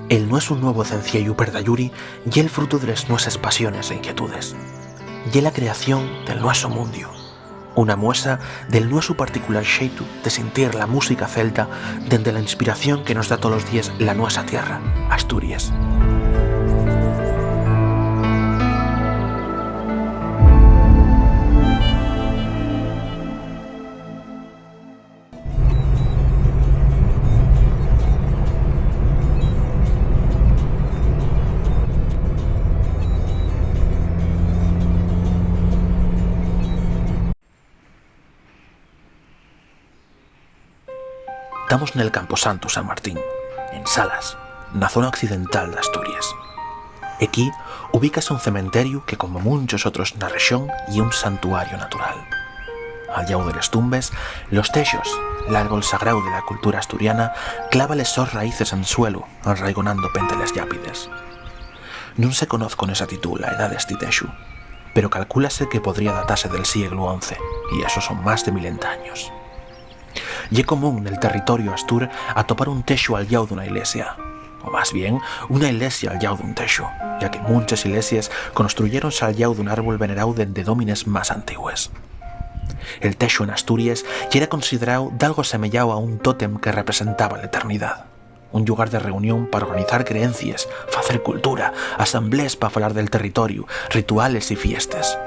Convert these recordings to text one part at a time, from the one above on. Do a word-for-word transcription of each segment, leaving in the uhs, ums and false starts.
El nuesu nuevu cenciellu Perdayuri ye'l frutu de les nueses pasiones e inquietudes. Ye la creación del nuesu mundiu, una muesa del nuesu particular xeitu de sentir la música celta dende la inspiración que nos da tolos díes la nuesa tierra, Asturies. Tamos nel camposantu San Martín, en Salas, na zona occidental d'Asturies. Equí ubícase un cementeriu que, como munchos otros na rexón, ye un santuario natural. Al llau de les tumbes, los texos, l'árbol sagráu de la cultura asturiana, clava les sos raíces en suelu, arraigonando pente les llápides. Nun se conoz con esatitú la edá d'esti texu, pero calcúlase que podría datase del sieglu once, y esos son más de milenta años. Ye común nel territoriu astur atopar un texu al llau d'una ilesia, o más bien, una ilesia al llau d'un texu, ya que munches ileses construyéronse al llau d'un árbol veneráu dende dómines más antigües. El texu en Asturies yera consideráu dalgo semeyáu a un tótem que representaba l'eternidá, un llugar de reunión pa organizar creencies, facer cultura, asamblees pa falar del territoriu, rituales y fiestes.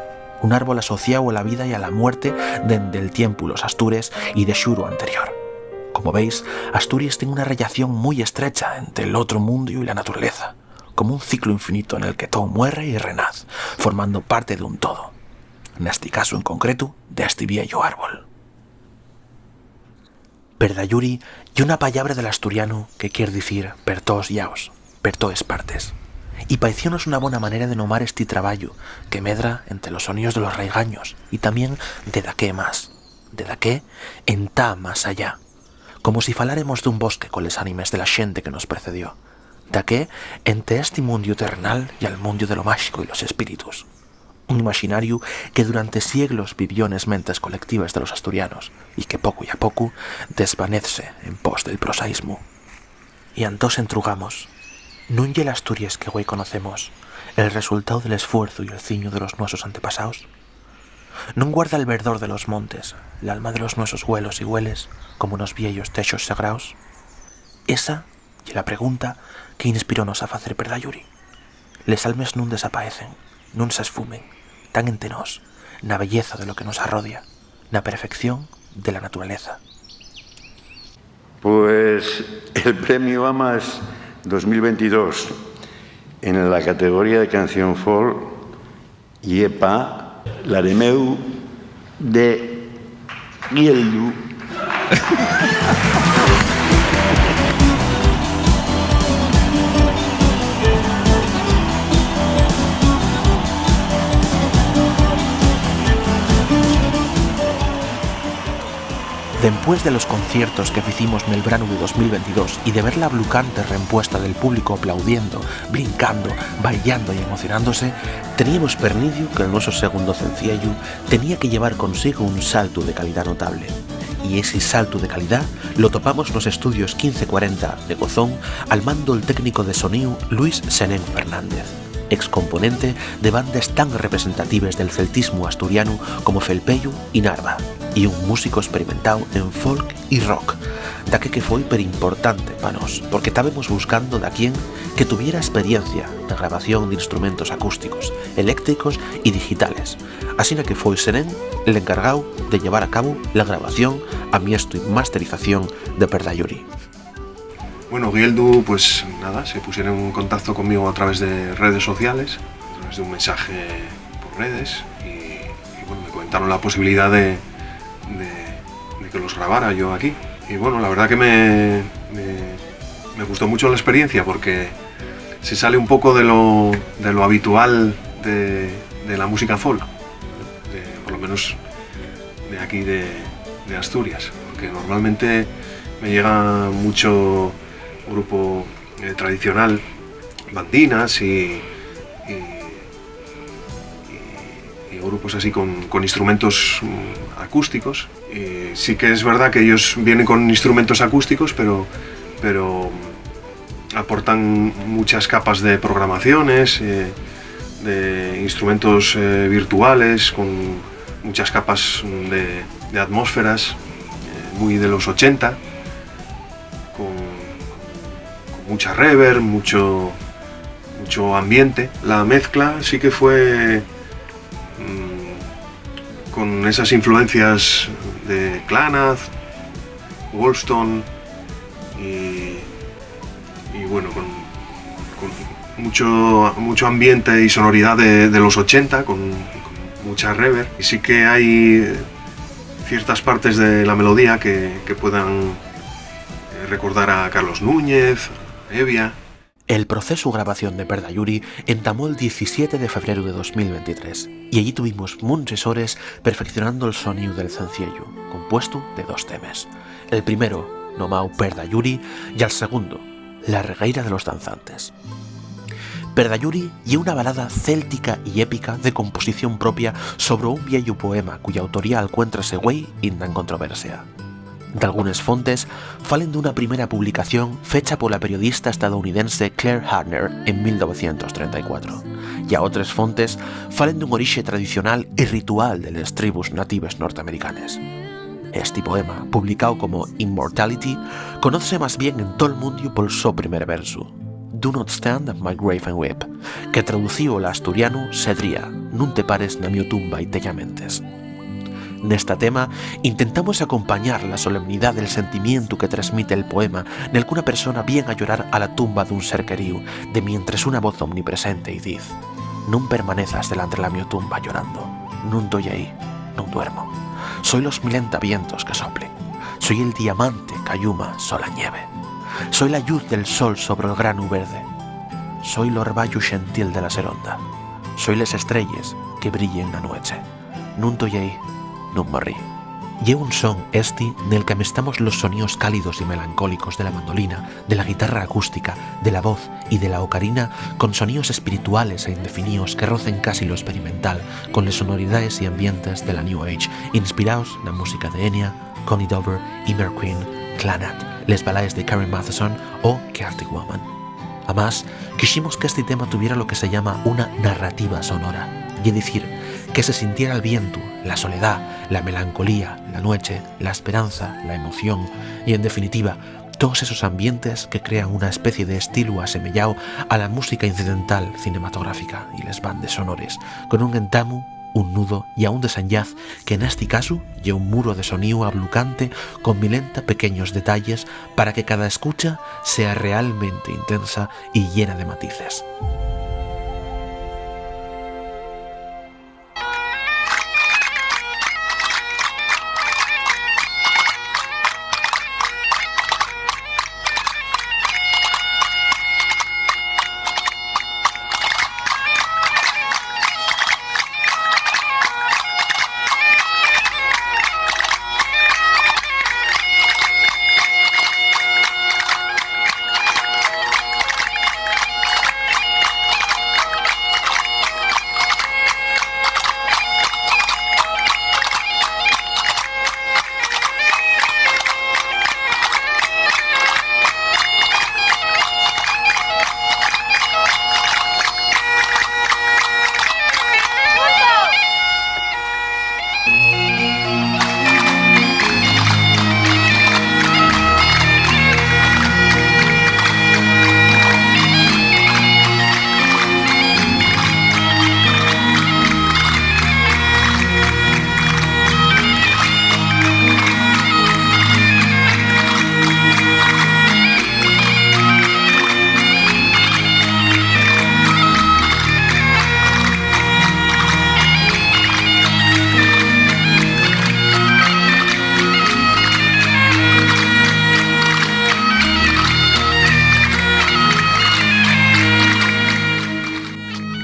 Un árbol asociáu a la vida y a la muerte dende'l tiempu los astures y de xuru anterior. Como veis, Asturies tien una rellación mui estrecha ente l'otru mundiu y la naturaleza, como un ciclu infinito nel que too muerre y renaz, formando parte d'un todo, nesti casu en concretu, d'esti vieyu árbol. Perdayuri ye una pallabra del asturianu que quier dicir per toos llaos, per toes partes. Y paeciónos una bona manera de nomar esti trabayu que medra ente los soníos de los raigaños y tamién de daqué más, de daqué entá más allá, como si faláremos d'un bosque coles ánimes de la xente que nos precedió, daqué ente esti mundiu terrenal y al mundiu de lo máxico y los espíritus. Un imaxinariu que durante sieglos vivió nes mentes colectives de los asturianos y que poco y a poco desvanezse en pos del prosaísmu. Y antós entrugamos, ¿nun ye l'Asturies que güei conocemos el resultáu del esfuerzu y el ciñu de los nuesos antepasaos? ¿Nun guarda'l verdor de los montes, l'alma de los nuesos güelos y güeles, como nos vieyos texos sagraos? Esa ye la pregunta que inspirónos a facer Perdayuri. Les almes nun desapaecen, nun s'esfumen, tán ente nós, na belleza de lo que nos arrodia, na perfección de la naturaleza. Pues el premio Amas dos mil veintidós en la categoría de canción folk ye pa Lareméu de Gieldu. Dempués de los conciertos que ficimos nel branu de dos mil veintidós y de ver la ablucante rempuesta del públicu aplaudiendo, brincando, bailando y emocionándose, teníemos pernicio que'l nueso segundu cenciellu tenía que llevar consigo un saltu de calidá notable. Y esi saltu de calidá lo topamos nos estudios quince cuarenta de Gozón, al mando'l técnico de soníu Luis Senén Fernández, ex componente de bandes tan representatives del celtismu asturianu como Felpeyu y Narva, y un músico esperimentáu en folk y rock, daqué que foi perimportante pa nós, porque tábemos buscando daquién que tuviera esperiencia na grabación d'instrumentos acústicos, eléctricos y digitales, asina que foi Senén l'encargáu de llevar a cabu la grabación, amiestu y masterización de Perdayuri. Bueno, Gieldu, pues nada, se pusieron en contacto conmigo a través de redes sociales, a través de un mensaje por redes, y, y, bueno, me comentaron la posibilidad de, de- de que los grabara yo aquí. Y bueno, la verdad que me, me- me gustó mucho la experiencia porque se sale un poco de lo, de lo habitual de, de la música folk, de- por lo menos de aquí de, de Asturias, porque normalmente me llega mucho grupo, eh, tradicional, bandinas y, y- y- y grupos así con, con instrumentos, mm, acústicos. Y sí que es verdad que ellos vienen con instrumentos acústicos, pero, pero, Aportan muchas capas de programaciones, eh, de instrumentos, eh, virtuales, con muchas capas de, de atmósferas, eh, muy de los ochenta, con, con mucha reverb, mucho, mucho ambiente. La mezcla sí que fue, mm, con esas influencias de Clannad, Goldstone y, y bueno, con, con mucho, mucho ambiente y sonoridad de, de los ochenta, con, con mucha reverb. Y sí que hay ciertas partes de la melodía que, que puedan, eh, recordar a Carlos Núñez, a Hevia. El procesu grabación de Perdayuri entamó'l diecisiete de febreru de dos mil ventitrés, y ellí tuvimos munches hores perfeccionando'l soníu del cenciellu, compuestu de dos temes. El primero, nomáu Perdayuri, y el segundo, La regueira de los danzantes. Perdayuri ye una balada céltica y épica de composición propia sobre un vieyu poema cuya autoría alcuéntrase güei inda en controversia. Dalgunes fontes falen d'una primera publicación fecha pola periodista estadounidense Claire Harner en mil novecientos trenta y cuatro, y otres fontes falen d'un orixe tradicional y ritual de les tribus natives norteamericanes. Esti poema, publicáu como Immortality, conózse más bien en tol mundiu pol so primer versu, "Do not stand at my grave and weep", que traducíu al asturianu sedría, "Nun te pares na mio tumba y te llamentes". Nesta tema, intentamos acompañar la solemnidá del sentimientu que tresmite el poema nel qu'una persona vien a llorar a la tumba d'un ser queríu, de mientres una voz omnipresente-y diz: "Nun permanezas delantre la mio tumba llorando. Nun toi ehí, nun duermo. Soi los milenta vientos que soplen. Soi el diamante qu'alluma sola ñeve. Soi la lluz del sol sobre'l granu verde. Soi l'orbayu xentil de la seronda. Soi les estrelles que brillen na nueche. Nun toi ehí, nun morrí". Ye un son esti nel qu'amestamos los soníos cálidos y melancólicos de la mandolina, de la guitarra acústica, de la voz y de la ocarina, con soníos espirituales e indefiníos que rocen casi lo experimental con les sonoridaes y ambientes de la New Age, inspiraos na música de Enya, Connie Dover, Emer Queen, Clannad, les balaes de Karen Matheson o Celtic Woman. Amás, quiximos qu'esti tema tuviera lo que se llama una narrativa sonora, ye dicir, que se sintiera el vientu, la soledá, la melancolía, la nueche, la esperanza, la emoción y, en definitiva, toos esos ambientes que crean una especie de estilu asemeyao a la música incidental cinematográfica y les bandes sonores, con un entamu, un nudo y a un desenllaz que, nesti casu, ye un muro de soníu ablucante con milenta pequeños detalles para que cada escucha sea realmente intensa y llena de matices.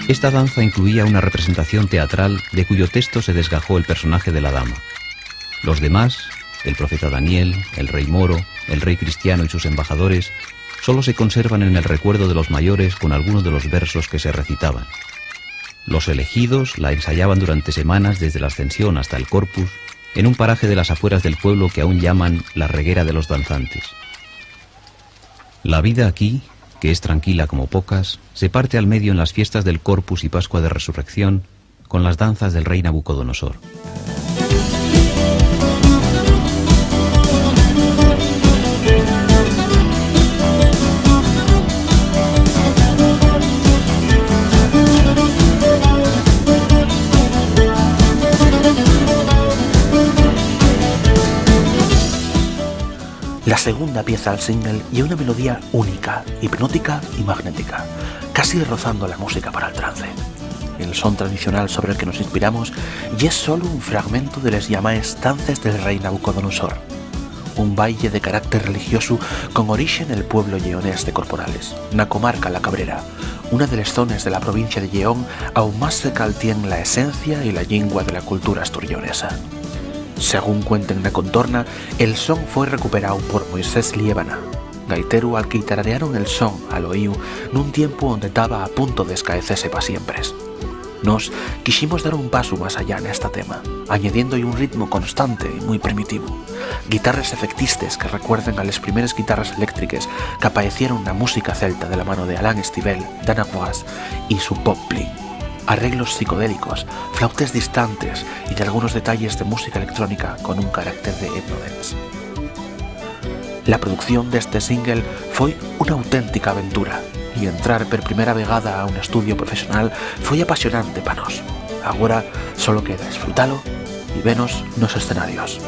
Esta danza incluía una representación teatral de cuyo texto se desgajó el personaje de la dama. Los demás, el profeta Daniel, el rey moro, el rey cristiano y sus embajadores, solo se conservan en el recuerdo de los mayores con algunos de los versos que se recitaban. Los elegidos la ensayaban durante semanas desde la Ascensión hasta el Corpus, en un paraje de las afueras del pueblo que aún llaman la Reguera de los Danzantes. La vida aquí que es tranquila como pocas, se parte al medio en las fiestas del Corpus y Pascua de Resurrección, con las danzas del rei Nabucodonosor. La segunda pieza al single ye una melodía única, hipnótica y magnética, casi rozando la música para el trance. El son tradicional sobre el que nos inspiramos ye solo un fragmento de les llamaes dances del rei Nabucodonosor, un baile de carácter religiosu con orixe nel pueblo lleonés de Corporales, na comarca La Cabrera, una de les zones de la provincia de Lleón au más cerca al tien la esencia y la llingua de la cultura astur-lleonesa. Según cuenten na contorna, el son foi recuperáu por Moisés Liébana, gaiteru al que-y tararearon el son al oíu nun tiempu onde taba a punto d'escaecese pa siempres. Nós quiximos dar un pasu más allá nesta tema, añediendo-y un ritmu constante y mui primitivu, guitarres efectistes que recuerden a les primeres guitarres eléctriques qu'apaecieron na música celta de la mano de Alan Stivell, Dana Wass y su pop bling, arreglos psicodélicos, flautes distantes y dalgunos detalles de música electrónica con un carácter de etnodance. La producción d'este single foi una auténtica aventura, y entrar per primera vegada a un estudio profesional foi apasionante pa nós. Agora solo queda esfrutalo y venos nos escenarios.